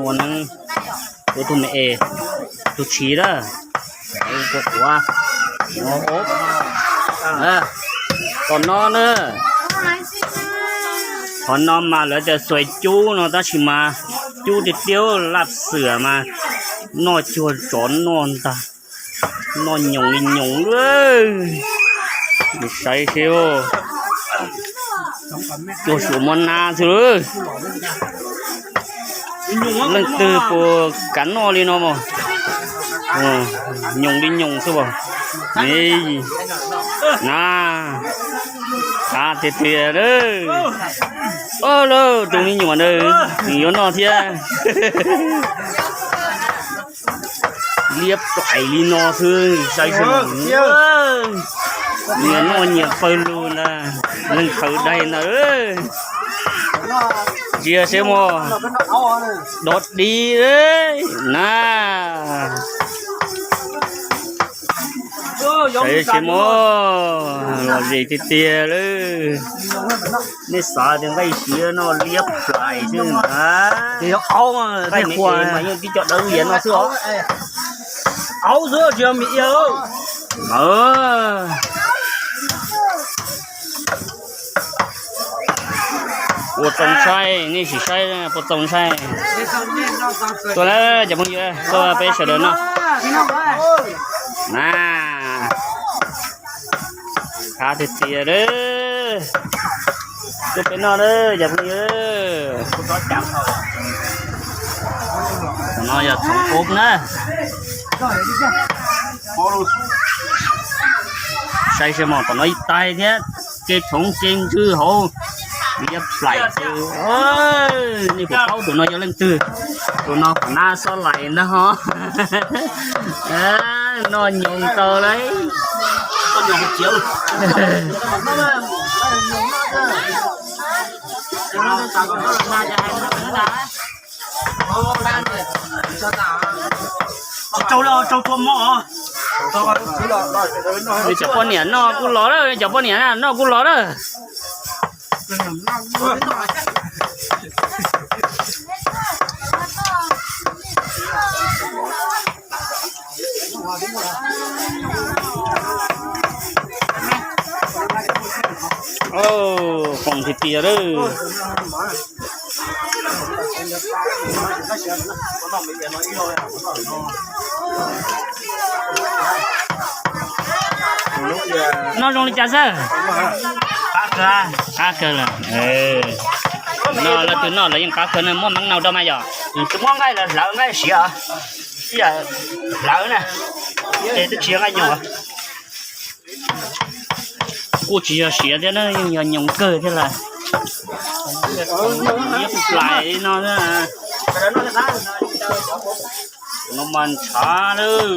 Ua neeb, ua tus me es, tus tshis lawm. Quav, tom no na. Qhov no mas lawv tias xuas cub no tab sis mas cub tiag tiag, laj xwm mas noj cuag tsov noj ntag. Noj nyoos li nyoos lawm. Saib seb, cuag suav muab nab xwb lawm. Leej twg puas kam noj li no mas. Nyoos li nyoos xwb as. Na, qab tiag tiag lawm. Ob, lawm tus me nyuam ntawd nws yuav noj thiab. Liab plaim li no xwb, saib seb. Nyias noj nyias pawg lug ntag, leej thaum daig ntag. Ntsia seb mog, dov dib na. Saib seb mog, lom zem tiag tiag lawm. Nej xav tias nqaij siav no liab plaim xwb na. Nqaij me es mas yeej tib co dawb lias no xwb os. Aub xwb tsis yog me ia. Puas txaus ntshai, nej sim saib puas txaus ntshai. Tuaj na cov phooj ywg, tuaj peb sawv daws noj. Na, qab tiag tiag lawm. Tuaj peb noj na cov phooj ywg. Tom no yog txhoov ub na. Saib seb mog, tom no ib taig thiab, kev txhoov kev ntswg hauv, liab plaim xwb. Nej puas paub tus no yog leej twg? Tus no pom nab xob lais ntag ho. Noj nyoos tau lawm. Cov poj niam noj kuj los lawm, cov poj niam noj kuj los lawm. Foom tiag tiag lawm. Noj zoo li cas xwb? Qab kawg lawm. Noj, leej twg noj lawv yeej qab kawg na, muab meeb nau rau mas yom. Tsis muab nqaij los hlawv nqaij siav, hlawv na, ces twb tsis yog nqaij nyoos. Kuj tsis yog siav thiab na, yeej yog nyoos kawg thiab lawm. Liab plaim li no, no mas ntshav lawm.